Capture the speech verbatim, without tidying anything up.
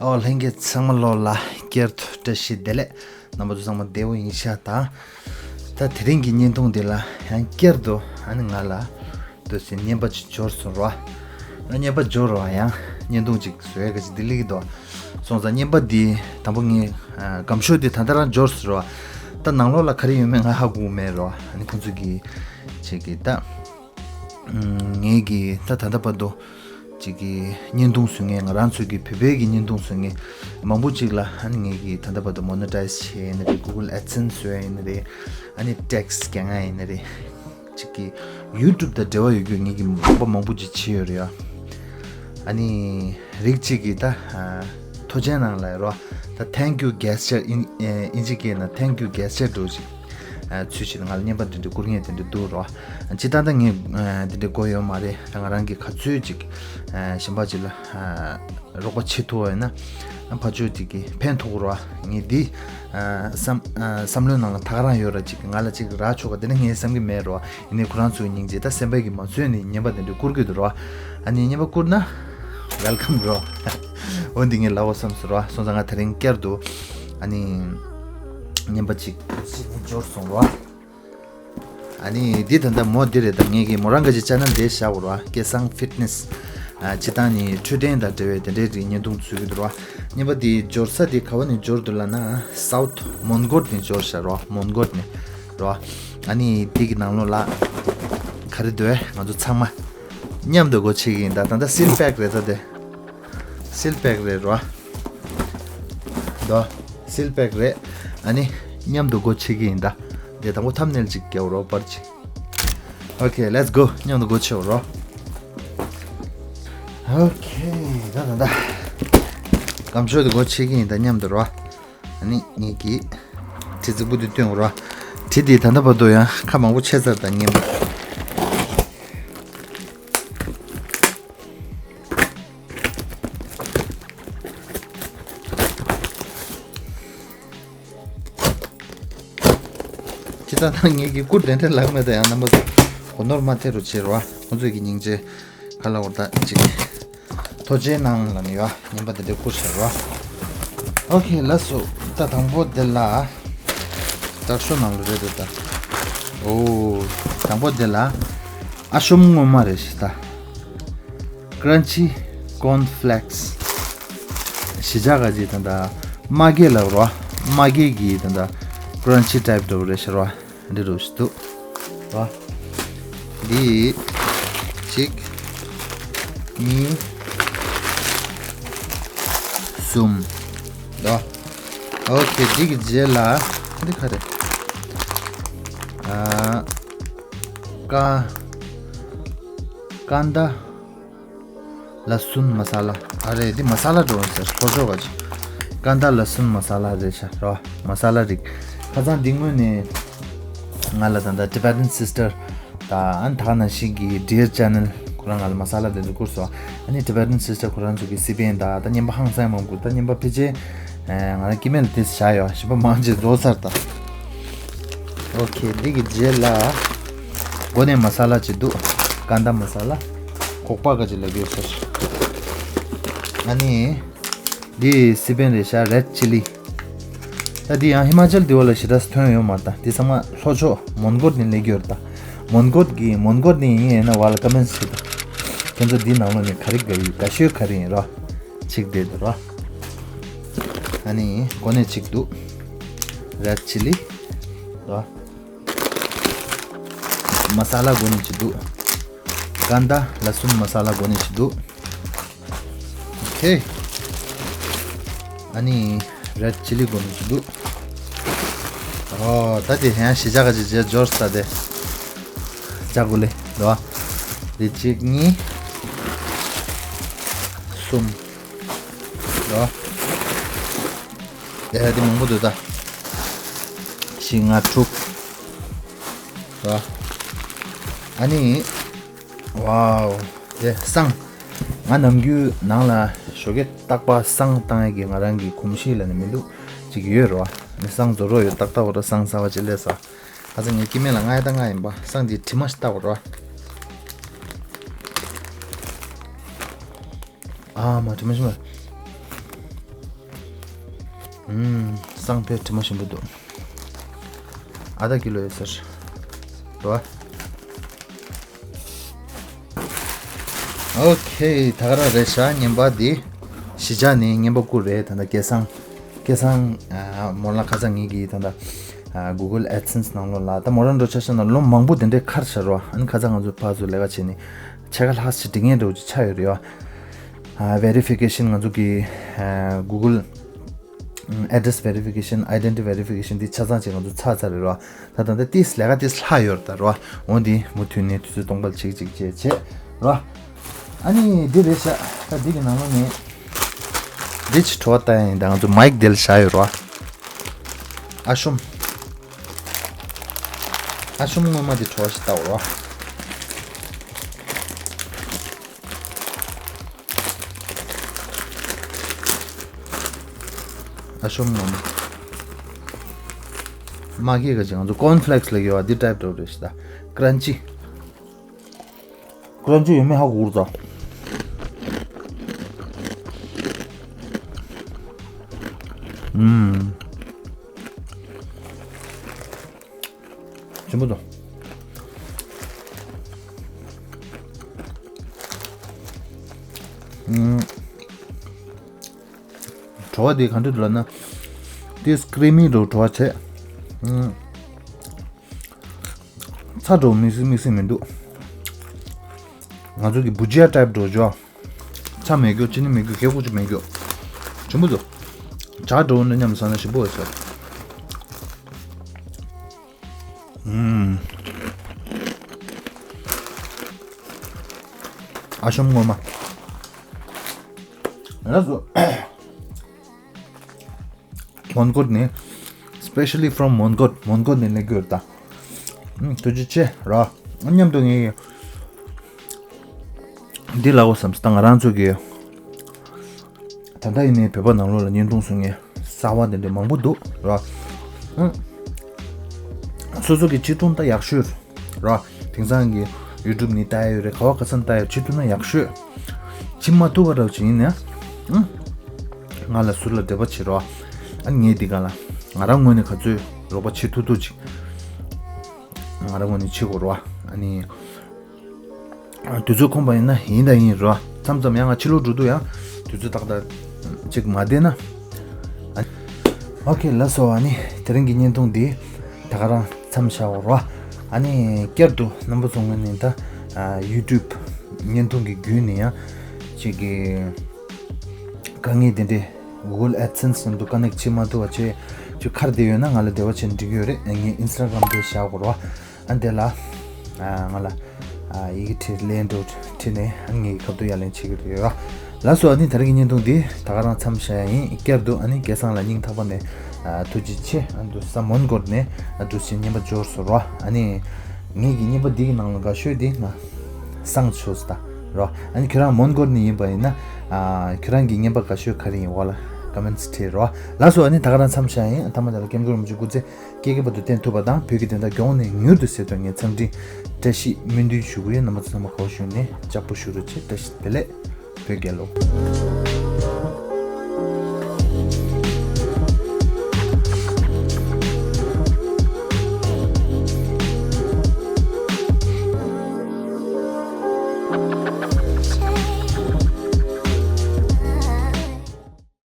ཨོ་ལྷན་རྒྱས་ཚང་མ་ལོ་ལ་བསྐྱར་དུ་བཀྲ་ཤིས་བདེ་ལེགས། རྣམ་པ་ཚོ་ཚང་མ་བདེ་པོ་ཡིན་ཤག་དང་། ད་དེ་རིང་གི་བརྙན་ཐུང་འདི་ལ་ཡང་བསྐྱར་དུ་ཨ་ནི་ང་ལ་ཏོག་ཙམ་རྔན་པ་ཅིག་འབྱོར་སོང་རོ། རྔན་པ་འབྱོར་རོ་ཡང་བརྙན་ཐུང་ཅིག་བཟོ་ཡ་ག་ཅིག་འདི་ལིག་དོ། སོང་ཙང་རྔན་པ་འདི་དང་པོ་ངས་སྒམ་ཤོག་འདི་ད་ལྟ་རང་འབྱོར་སོང་རོ། ད་ནང་ལོགས་ལ་ག་རེ་ཡོད་མེད་ང་ཧ་གོ་མེད་རོ། ཨ་ནི་ཁོང་ཚོ་གི་ཅིག་གི་ད། ངས་ཀྱི་ད་ད་ལྟ་བར་དུ་ཅིག་གི་བརྙན་ཐུང་བཟོ་མཁན། ང་རང་ཚོ་གི་བོད་པའི་གི་བརྙན་ཐུང་བཟོ་མཁན་མང་པོ་ཅིག་ལ་ཨ་ནི་ངས་ཀྱི་ད་ལྟ་བར་དུ་མོ་ནི་ཊའི་ཛི་བྱས་ཡིན་ན་རེད། གུ་གལ་ཨེ་ཌི་སེན་སི་བཟོས་ཡིན་ན་རེད། ཨ་ནི་ཊེག་སི་རྒྱག་ཡ་ཡིན་ན་རེད། ཅིག་གི་ཡུ་ཊུབ་དང་འབྲེལ་བ་ཡོད་རྒྱུ་ངས་ཀྱི་མང་པོ་མང་པོ་ཅིག་བྱས་ཡོད་རེད་ཡ། ཨ་ནི་རིགས་གཅིག་གིས་ད་ཐུགས་རྗེ་གནང་ལབ་རོ། ད་thank you gesture ཨིན་ཨིན་ཇི་སྐད་ནང་thank you gesture འདྲ་བོ་ཅིག་ཚུལ་བཞིན་ང་ལ་རྔན་པ་དེ་འདྲ་བསྐུར་མཁན་དེ་འདྲ་འདུག་རོ། སྤྱིར་བཏང་ད་ངས་དེ་འདྲ་དགོས་ཡོད་མ་རེད། ད་ང་རང་གིས་ག་ཚོད་ཅིག་གཞན་པ་ཅིག་ལ་རོགས་པ་བྱེད་ཐུབ་པ་ཡིན་ན་ཕར་ཕྱོགས་ཅིག་གིས་ཕན་ཐོགས་རོ། ངས་འདི་བསམ་བསམ་བློའི་ནང་ལ་ད་ག་རང་ཡོད་ར། ཅིག་ང་ལ་ཅིག་རག་ཆོག་ག་དེ་འདྲ་ངས་བསམ་གྱི་མེད་རོ། ཡིན་ནའི་ཁོ་རང་ཚོའི་སྙིང་རྗེ་ད་སེམས་པ་གི་མ་བཟོད་ནས་རྔན་པ་དེ་འདྲ་བསྐུར་གྱི་འདུག་རོ། ཨ་ནི་རྔན་པ་བསྐུར་ན་ཝེལ་ཀམ་རོ། འོ་འདི་ངས་ལབ་དགོས་བསམ་སོང་རོ། སོང་ཙང་ང་དེ་རིང་བསྐྱར་དུ་ཨ་ནི་རྔན་པ་ཅིག་ཅིག་འབྱོར་སོང་རོ། ཨ་ནི་འདི་ད་ལྟ་མོ་འདི་རེད། ད་ངས་ཀྱི་མོ་རང་གི་ཅི་ཅེ་ནལ་འདི་བཞག་རོ། སྐལ་བཟང་ཕིཊ་ནེ་སི། ཨ་སྤྱིར་བཏང་ནི་འཕྲོད་བསྟེན་དང་འབྲེལ་བའི་དེ་འདྲའི་རིགས་བརྙན་ཐུང་བཟོ་གི་འདུག་རོ། རྔན་པ་འདི་འབྱོར་ས་འདི་ག་བ་ནས་འབྱོར་འདུག་ལབ་ན་སའུཐ་མོན་གྷོ་ནས་འབྱོར་ཤག་རོ། མོན་གྷོ་ནས་རོ། ཨ་ནི་འདི་གི་ནང་ལོགས་ལ་ག་རེ་འདུག་ཨེ། ང་ཚོ་ཚང་མ་མཉམ་དུ་སྒོ་ཕྱེ་གི་ཡིན། ད་ད་ལྟ་སིལ་པེག་རེད། ད་དེ་སིལ་པེག་རེད་རོ། ད་སིལ་པེག་རེད། ཨ་ནི་མཉམ་དུ་སྒོ་ཕྱེ་གི་ཡིན། ད་དེ་དང་པོ་ཐམ་ནེལ་ཅིག་རྒྱག་རོ། པར་ཅིག་ཨོ་ཁེ། ལེཊ་སི་གོ། མཉམ་དུ་སྒོ་ཕྱེ་རོ། ཨོ་ཁེ། ད་ད་ད་སྒམ་ཤོག་དེ་སྒོ་ཕྱེ་གི་ཡིན། ད་མཉམ་དུ་རོ། ཨ་ནི་ངེད་ཀྱིས་གྲི་རྫིག་པོ་འདི་སྟོན་རོ། གྲི་འདི་ད་ལྟ་བར་དུ་ཡང་ཁ་མང་པོ་ཕྱེ་ཚར། ད་ངེད་མ། ཅི་ད་ད་ངེད་ཀྱིས་བསྐུར་དེ་འདྲ་ལགས་མེད། ད་ཡང་རྣམ་པ་ཚོ་གོ་ནོར་མ་ཐེབས་རོགས་བྱེད་རོ། ཁོང་ཚོས་ཀྱི་སྙིང་རྗེ་ག་ལ་འོར་ད་ཅིག་ཐུགས་རྗེ་གནང་ལབ་ནས་ཡོད། རྔན་པ་དེ་འདྲ་བསྐུར་བྱ་རོ། ཨོ་ཁེ། ལགས་སོ། ད་དང་པོ་དེ་ལ་དྲག་ཤོས་ནང་ལ་རེད་འདུག་ད། ཨོ། དང་པོ་དེ་ལ་ཨ་ཤོམ་སྔོན་མ་རེད་ཤག་ད། ཀྲན་ཆི་ཀོན་ཕི་ལེག་སི། གཞིས་ཆགས་ག་ཅིག་ད་ད་མ་གི་ལབ་རོ། མ་གི་གི་ད་ད་ཀྲན་ཆི་ཊའིབ་འདྲ་བོ་རེད་ཤག་རོ། འདི་རུ་ཞིག་འདུག་རོ། འདི་གཅིག་གཉིས། གསུམ། རོ། ཨོ་ཁེ། འདི་གི་རྗེས་ལ་འདི་ག་རེ། ཨ། ཀ་ཀན་ད་ལ་སུན་མ་ས་ལ། ཨ་རེ། འདི་མ་ས་ལ་འགྲོ་ཟེར། ལྷོ་ཕྱོགས་ག་ཅིག་ཀན་ད་ལ་སུན་མ་ས་ལ་རེད་ཤག་རོ། མ་ས་ལ་རིགས། ཁ་སང་འདི་སྔོན་ནས་ང་ལ་ད་ལྟ་Tibetan Sister དང་ཨ་ནི་ད་ག་ནང་བཞིན་གྱི་Dear Channel ཁོ་རང་ང་ལ་མ་ས་ལ་དེ་ཚོ་བསྐུར་སོང་། ཨ་ནི་Tibetan Sister ཁོ་རང་ཚོ་གི་སི་པན་དང་ད་རྔན་པ་ཧང་སང་མང་པོ། ད་རྔན་པ་ཕལ་ཆེར་ང་རང་སྐྱེ་དམན་ལ་དེ་བཞག་ཡོད། གཞན་པ་མང་ཆེ་རྫོགས་ཚར་ད། ཨོ་ཁེ། འདི་གི་རྗེས་ལ་སྒོ་ནས་མ་ས་ལ་ཅིག་འདུག་ཀན་ད་མ་ས་ལ། ཁོག་པ་ག་ཅིག་ལབ་ཡོད་ས་ཞིག་ཨ་ནི། འདི་སི་པན་རེད་ཤག་རེད་ཆི་ལི། ད་འདི་ཡང་ཧི་མ་ཅལ་འདི་བ་ལ་ཞེ་དྲག་ཐོན་ཡོད་མ་རེད་ད། འདི་ཚང་མ་ལྷོ་ཕྱོགས་མོན་གྷོ་ནས་སླེབས་ཀྱི་ཡོད་རེད་ད། མོན་གྷོ་གི་མོན་གྷོ་ནས་ཡིན་ཡིན་ན་བ་ལ་ཀ་མེན་ཊི་བྱེད་ད། ཁྱེད་ཚོ་འདི་ནང་ལོགས་ནས་ག་རེ་དགའ་ཡོད། དགའ་ཤོས་ག་རེ་ཡིན་རོ། ཅིག་བསྡད་འདུག་རོ། ཨ་ནི་གོ་ནས་ཅིག་འདུག་རེད་ཆི་ལི་རོ། མ་ས་ལ་གོ་ནས་ཅིག་འདུག་ཀན་ད་ལ་སུན་མ་ས་ལ་གོ་ནས་ཅིག་འདུག་ཨོ་ཁེ། ཨ་ནི་རེད་ཆི་ལི་གོ་ནས་ཅིག་འདུག་ཨོ་ད་དེ་ཡང་གཞིས་ཆགས་ག་ཅིག་རྗེས་འབྱོར་ས་དེ། ཅ་གུ་ལེ་རོ། དེ་གཅིག་གཉིས། གསུམ། རོ། དེ་ཧ་དེ་མང་པོ་འདུག་ད། བཞི་ལྔ་དྲུག་རོ། ཨ་ནི། ཝའོ། དེ་བསང་། ང་ནམ་རྒྱུན་ནང་ལ་ཞོགས་ཀས་རྟག་པར་བསང་བཏང་ཡས་ཀྱི་ང་རང་གི་གོམས་གཤིས་ལབ་ནས་མི་འདུག་ཅིག་ཡོད་རོ། ཨ་ནི་བསང་རྫོགས་རོགས་ཡོད། ཏག་ཏག་འོ་ར་བསང་གསར་པ་ཅིག་སླེབས་སོང་། ཁ་སང་ངའི་སྐྱེ་དམན་ལ་ང་ཡ་ད་ང་ཡིན་པ། བསང་འདི་དྲི་མ་ཞིག་བཏགས་པ་རོ། ཨ་མ་དྲི་མ་ཞིག་མ། ཨུམ། སང་ཕོད་དྲི་མ་ཞིམ་པོ་འདུག་ཨ་ད་ཀི་ལོ་ཡོད་ཟེར། རོ། ཨོ་ཁེ། ད་ག་རང་རེད་ཤག་རྔན་པ་འདི། གཞིས་ཆགས་ནས་རྔན་པ་བསྐུར་རེད། ད་ལྟ་སྐལ་བཟང་། སྐལ་བཟང་། ཨ། མོ་ལ་ཁ་སང་ངེད་ཀྱིས་ད་ལྟ། ཨ། Google AdSense ནང་ལོགས་ལ་ད་མོ་རང་འགྲོ་ཆ་ཤ་ན་ལོ་མང་པོ་དེ་འདྲའི་ཁར་ཤར་བ། ཨ་ནི་ཁ་སང་ང་ཚོ་ཕར་ཚུར་ལས་ཀ་བྱས་ནས་ཕྱེད་ཀ་ལྷག་ཅིག་འགྲིག་མཁན་འདྲ་བོ་ཅིག་ཆགས་ཡོད་རེད་བ། ཨ། Verification ང་ཚོ་གི། ཨ། Google Address Verification, Identity Verification འདི་ཆ་ཚང་ཅིག་ང་ཚོ་ཚར་ཚར་རེད་རོ། ད་ད་ལྟ་ཏིས་ལས་ཀ་ཏིས་ལྷག་ཡོད་རེད་ད་རོ། འོ་འདི་མུ་མཐུད་ནས་དུས་ཚོད་སྟོང་པ་ཅིག་ཅིག་བྱས་བྱས་རོ། ཨ་ནི་འདི་རེད་ཤག་ད་འདི་གི་ནང་ལོགས་ནས་འདི་ཅིག་བྲོ་བ་ལྟ་ཡ་ཡིན། ད་ང་ཚོ་མའིག་འདི་ལ་བཞག་ཡོད་རོ། ཨ་ཤོམ། ཨ་ཤོམ་སྔོན་མ་འདི་བྲོ་བ་ཞིག་ལྟ་འོ་རོ། ཨ་ཤོམ་ངོ་མ། མ་སྐྱེས་ཀ་ཅིག་ང་ཚོ་ཀོན་ཕི་ལེག་སི་ལ་ཡོད་པ་འདི་ཊའིབ་འདྲ་བོ་རེད་ཤག་ད་ཀྲན་ཅི། ཀྲན་ཅི་ཡོད་མེད་ཧ་གོ་གི་རེད་ད། ཨུམ། ཆེན་པོ་དང་། ཨུམ། བྲོ་བ་དེ་ག་འདྲ་འདུག་ལབ་ན། དེ་ཀྲི་མི་འདྲ་བོ་བྲོ་བ་བྱས། ཨུམ། ཚྭ་འདྲ་བོ་དམིགས་བསལ་དམིགས་བསལ་མི་འདུག་ང་ཚོ་གི་བུ་ཇི་ཡ་ཊའིབ་འདྲ་བོ་བྱས། ཚྭ་མེད་རྒྱུ་ཅི་ནི་མེད་རྒྱུ་གད་ཀོ་ཅིག་མེད་རྒྱུ། ཆེན་པོ་འདུག་ཇ་འདྲ་བོ་འདྲ་མཉམ་དུ་ཟ་ན་ཞིམ་པོ་ཡོད་ས་རེད། ཨུམ། ཨ་ཤོམ་ངོ་མ། ལགས་སོ། མོན་གྷོ་ནས། Specially from Mongkot, མོན་གྷོ་ནས་སླེབས་ཀྱི་ཡོད་ད། ཨུམ། ཐུགས་རྗེ་ཆེ་ར། མཉམ་དུ་ངས་འདི་ལབ་དགོས་བསམ་སོང་། ད་ང་རང་ཚོ་གི། ད་ལྟ་ཡིན་ནའི་བོད་པ་ནང་ལོགས་ལ་བརྙན་ཐུང་བཟོ་མཁན་གསར་བ་དེ་འདྲ་མང་པོ་འདུག་ར། ཨང་། སོ་སོ་གི་བྱེད་ཐུབ་ན་ཡག་ཤོས་ར། དེང་སང་གི་ཡུ་ཊུབ་ནས་ལྟ་ཡ་ཡོད་རེད། ག་བ་ག་ས་ནས་ལྟ་ཡ་ཡོད། བྱེད་ཐུབ་ན་ཡག་ཤོས། བྱེད་མ་ཐུབ་པ་འདྲ་བོ་ཅིག་ཡིན་ན། ཨང་། ང་ལ་ཟུར་ལ་འབྲེལ་བ་བྱེད་རོགས། ཨ་ནི་ངས་འདི་ག་ལ་ང་རང་ངོས་ནས་ག་ཚོད་རོགས་པ་བྱེད་ཐུབ་ཐུབ་ཅིག་ང་རང་ངོས་ནས་བྱེད་དགོས་རོགས། ཨ་ནི། དུས་ཚོད་ཁོམ་པ་ཡིན་ན་ཡིན་དང་ཡིན་རོ། མཚམས་མཚམས་ཡང་ང་ཕྱི་ལོགས་འགྲོ་དུས་ཡང་དུས་ཚོད་ཏག་ཏག་ཅིག་མ་བདེ་ན། ཨ། ཨོ་ཁེ་ལགས་སོ། ཨ་ནི་དེ་རིང་གི་བརྙན་ཐུང་འདི་ད་ག་རང་མཚམས་བཞག་རོ། ཨ་ནི་བསྐྱར་དུ་རྣམ་པ་ཚོ་ངོས་ནས་ད་ཡུ་ཊུབ་བརྙན་ཐུང་གི་བརྒྱུད་ནས་ཡང་ཅིག་གི་དཀའ་ངལ་དེ་འདྲས་Google AdSense མཉམ་དུ་ཀ་ནེག་བྱེད་མ་ཐུབ་པ་བྱས་ཅིག་ཁར་བསྡད་ཡོད་ན་ང་ལ་འབྲེལ་བ་བྱས་ན་འགྲིག་གི་ཡོད་རེད། ངའི་ཨིན་སི་ཊ་གྷ་རམ་དེ་བཞག་དགོས་རོ། ཨ་འདི་ལ། ཨ་ང་ལ། ཨ་ཡི་གེ་བྲིས་ལན་འགྲོ་བྲིས་ནས་ཨ་ངའི་ཁ་ཐུག་ཡ་ལན་བྱེད་ཀྱི་རེད་ར། ལགས་སོ། ཨ་ནི་ད་རེས་ཀྱི་བརྙན་ཐུང་འདི་ད་ག་རང་མཚམས་བཞག་ཡ་ཡིན། བསྐྱར་དུ་ཨ་ནི་སྐལ་བཟང་ལ་སྙིང་ཐག་པ་ནས་ཨ་ཐུགས་རྗེ་ཆེ། ཨ་འདུག་ས་མོན་གྷོ་ནས་ཨ་འདུག་སེ་བརྙན་པ་འབྱོར་སོང་ར། ཨ་ནི་ངེད་ཀྱི་བརྙན་པ་འདི་གི་ནང་ལ་དགའ་ཤོས་འདི་ང་བསང་མཆོད་ས་ད་ར། ཨ་ནི་ཁྱོད་རང་མོན་གྷོ་ནས་ཡིན་པ་ཡིན་ན་ཨ་ཁྱོད་རང་གི་བརྙན་པ་དགའ་ཤོས་ག་རེ་ཡིན་འོག་ལ་ཀོ་མེན་ཊི་བྲིས་ར། ལགས་སོ། ཨ་ནི་ད་ག་རང་མཚམས་བཞག་ཡ་ཡིན། ཨ་མཐའ་མ་དེ་ལ་ཀེམ་ཀུ་རུ་མ་ཅིག་སྐུ་ཚེ། སྐྱེ་རྒ་ན་འཆི་བར་དུ་བརྟན་ཐུབ་པ་དང་བོད་ཀྱི་བདེན་མཐའ་མགྱོགས་ནས་མྱུར་དུ་གསལ་ཐུབ་ངས་འཚམས་འདྲི་བཀྲ་ཤིས་སྨོན་འདུན་ཞུ་གི་ཡོད། རྣམ་པ་ཚོ་ཚང་མ་དགའ་བོ་བྱུང་ནས་ལྕགས་པོ་ཞུ་རོགས་བྱེད། བཀྲ་ཤིས་བདེ་ལེགས། བོད་རྒྱལ་ལོ།